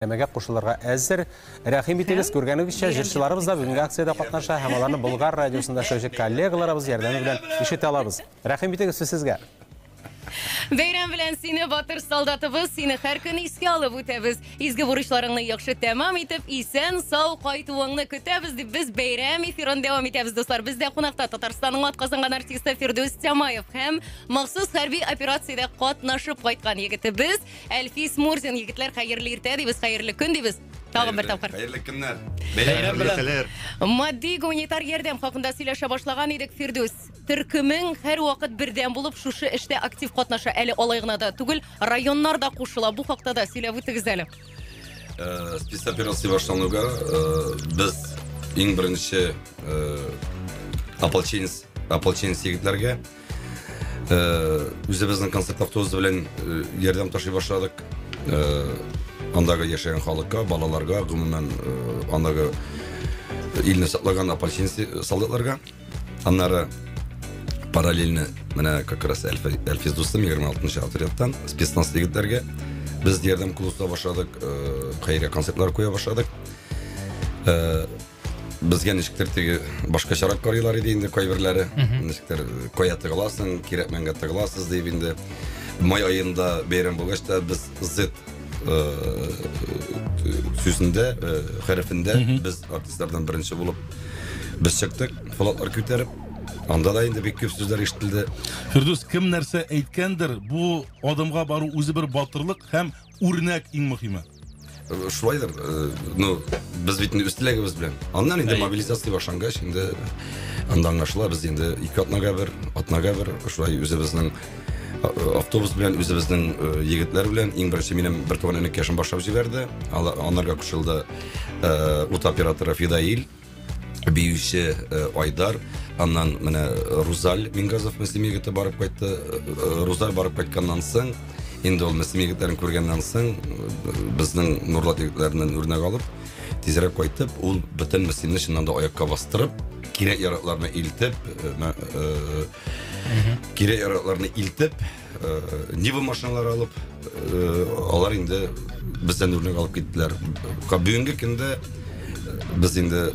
Әмәгә кушылырга әзер. Рәхим итегез, күргәнегезчә, җырчыларыбыз да бүгенге акциядә катнаша һәм аларны Болгар радиосында эшләүче коллегаларыбыз ярдәме белән ишетә алабыз. Рәхим итегез, сүз сезгә. Бәйрәм белән сине, батыр солдатыбыз, сине һәр көн искә алып үтәбез. Изге бурычларыңны яхшы тәмам итеп, исән сау кайтуыңны көтәбез дип без бәйрәм эфирын дәвам итәбез, дуслар. Бездә кунакта Татарстанның атказанган артисты Фирдүс Тямаев һәм махсус хәрби операциядә катнашып кайткан егетебез Әлфис Мурзин. Егетләр, хәерле иртә дибез, хәерле көн дибез. Тагын бер тапкыр. Хәерле көннәр. Бәйрәм белән. Матди гуманитар ярдәм хакында сөйләшә башлаган идек, Фирдүс. Төркемең һәрвакыт бердәм булып шушы эштә актив катнаша. Әле алай гына да түгел, районнар да кушыла. Бу хакта да сөйләп үтегез әле. Спецоперация башлануга без иң беренче ополченец ополченец егетләргә үзебезнең концерт автобусы белән ярдәм ташый башладык. Андагы яшәгән халыкка, балаларга, гомумән, андагы илне саклаган ополченец солдатларга. Аннары параллельно менә как раз Әлфиз дустым 26 отрядтан спецназ егетләргә без ярдәм кулы суза башладык, хәйрия концертлар куя башладык. Безгә ничектер теге башкачарак карыйлар иде инде кайберләре. Ничектер кая тыгыласың, кирәкмәнгә тыгыласыз дип инде. Май аенда бәйрәм булгач та без Z сүзендә, хәрефендә без артистлардан беренче булып без чыктык, флаглар күтәреп. Анда да инде бик күп сүзләр ишетелде. Фирдүс, кем нәрсә әйткәндер, бу адымга бару үзе бер батырлык һәм үрнәк иң мөһиме. Шулайдыр. Ну, без бит инде үз теләгебез белән. Аннан инде мобилизация башлангач, инде анда аңлашыла, без инде ике атнага бер, атнага бер шулай үзебезнең автобус белән, үзебезнең егетләр белән, иң беренче минем бер туган энекәшем башлап җибәрде. Анарга кушылды ут операторы Фидаил, биюче Айдар, аннан менә Рузаль Мингазов Мөслим егете барып кайтты. Рузаль барып кайтканнан соң, инде ул Мөслим егетләрен күргәннән соң, безнең Нурлат егетләреннән үрнәк алып, тизрәк кайтып, ул бөтен Мөслимне чыннан да аякка бастырып, кирәк яракларны илтеп, кирәк яракларны илтеп, Нива машиналары алып, алар инде бездән үрнәк алып киттеләр. Бүгенге көндә без инде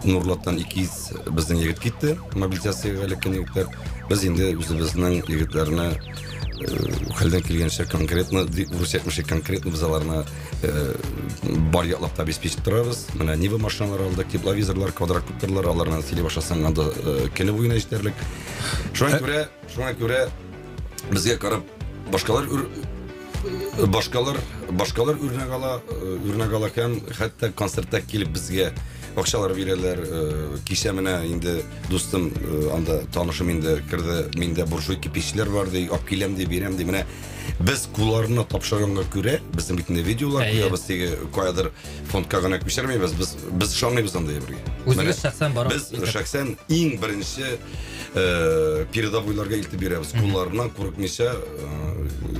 Нурлаттан 200 безнең егет китте, мобилизациягә эләккән егетләр. Без инде үзебезнең егетләрне хәлдән килгәнчә конкретно, русча әйтмешли, конкретно без аларны бар яклап та обеспечить торабыз. Менә Нива машиналары алдык, тепловизорлар, квадрокоптерлар, аларны сөйли башласаң, анда көне буена җитәрлек. Шуңа күрә, шуңа күрә безгә карап башкалар башкалар башкалар үрнәк ала, үрнәк ала һәм хәтта концертта килеп безгә акчалар бирәләр. Кичә менә инде дустым, анда танышым инде керде, миндә буржуйка пичләр бар ди, алып киләм ди, бирәм ди. Менә без кулларына тапшырганга күрә, безнең бит инде видеолар куябыз, теге каядыр фондка гына күчермибез, без без ышанмыйбыз андый әйбергә. Үзегез шәхсән барып без шәхсән иң беренче передовойларга илтеп бирәбез. Кулларыннан курыкмыйча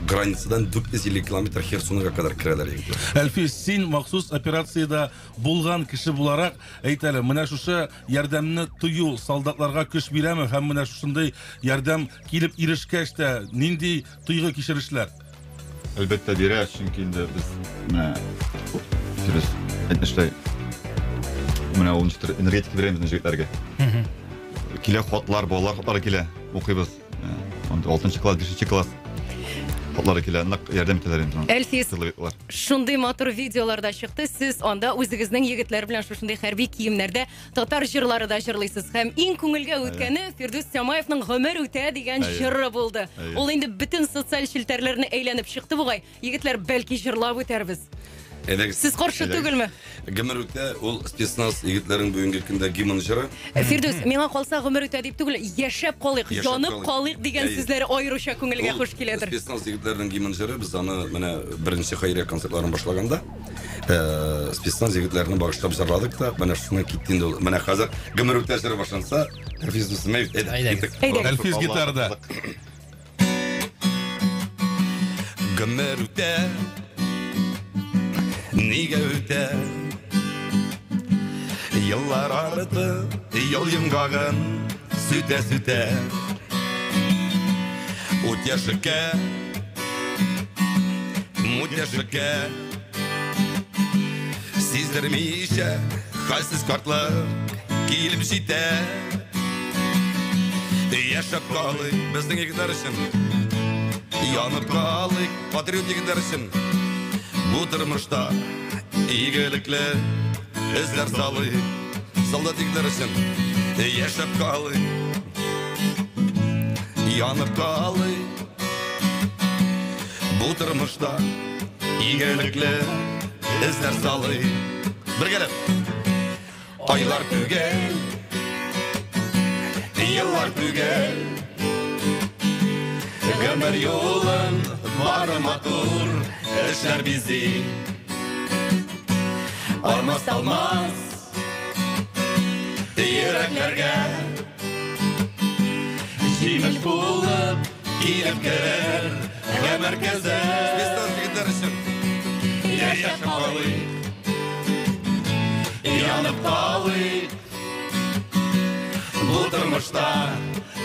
границадан 450 километр Херсонга кадәр керәләр егетләр. Әлфис, син махсус операциядә булган кеше буларак, әйт әле, менә шушы ярдәмне тою солдатларга көч бирәме һәм менә шушындый ярдәм килеп ирешкәч тә нинди тойгы кичерешләр? Әлбәттә бирә, чөнки инде без менә дөрес әйтмешләй, менә ул ничектер энергетика бирә безнең җегетләргә. Килә хатлар, балалар хатлары килә, укыйбыз. Анда 6 класс, 5 класс хатлары килә, нык ярдәм итәләр инде. Әлфис, шундый матур видеолар да чыкты. Сез анда үзегезнең егетләр белән шушындый хәрби киемнәрдә татар җырлары да җырлыйсыз. Һәм иң күңелгә үткәне Фирдүс Тямаевның Гомер үтә дигән җыры булды. Ул инде бөтен социаль челтәрләрне әйләнеп чыкты бугай. Егетләр, бәлки җырлап үтәрбез. Әйдәгез. Сез каршы түгелме? Гомер үтә, ул спецназ егетләрнең бүгенге көндә гимн җыры. Фирдүс, миңа калса гомер үтә дип түгел, яшәп калыйк, янып калыйк дигән сүзләре аеруча күңелгә хуш киләдер. Спецназ егетләрнең гимн җыры, без аны менә беренче хәйрия концертларын башлаганда спецназ егетләрне багышлап җырладык та, менә шуннан китте инде ул. Менә хәзер гомер үтә җыры башланса, Әлфиз дустым, әйдә, киттек. Әлфиз гитарда. Гомер үтә, нигә үтә? Еллар арты, ел йомгагын сүтә-сүтә. Ут яшекә, мут яшекә. Сиздермичә, хәлсез картлык килеп җитә. Яшәп калыйк безнең егетләр өчен. Янып калыйк патриот егетләр өчен. Бу тормышта игелекле эзләр салыйк. Солдат егетләр өчен. Яшәп калыйк. Янып калыйк. Бу тормышта игелекле эзләр салыйк. Бергәләп. Айлар түгел, еллар түгел. Гомер юлын бары матур эшләр бизи. Армас талмас йөрәкләргә җимеш булып килеп керер гомер көзе. Егетләр өчен яшәп калыйк, янып калыйк. Бу тормышта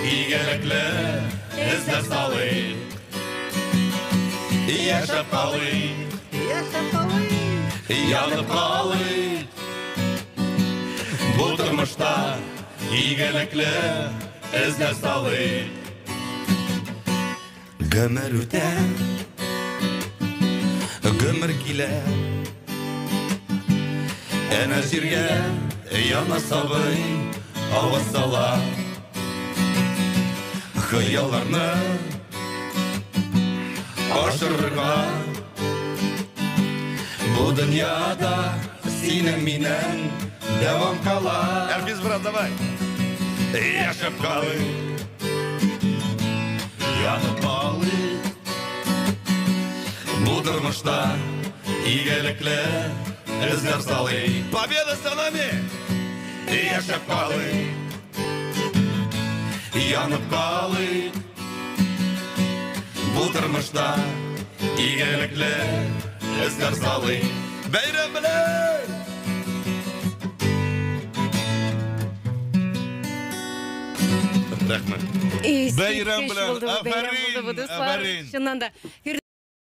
игелекле эзләр салыйк. Яшәп калыйк, янып калыйк. Бу тормышта игелекле эзләр салыйк. Гомер үтә, гомер килә. Әнә җиргә яна сабый аваз сала. Хыялларны ашырырга бу дөньяда синең минем дәвам кала. Әлфиз брат, давай. Яшәп калыйк, янып калыйк. Бу тормышта игелекле эзләр салыйк. Победа за нами! Яшәп калыйк, янып калыйк. Бу тормышта игелекле эзләр салыйк. Бәйрәм белән! Рәхмәт. Искиткеч Бәйрәм белән! булды бу, бәйрәм Афәрин! булды бу, дуслар. Афәрин! Чыннан да.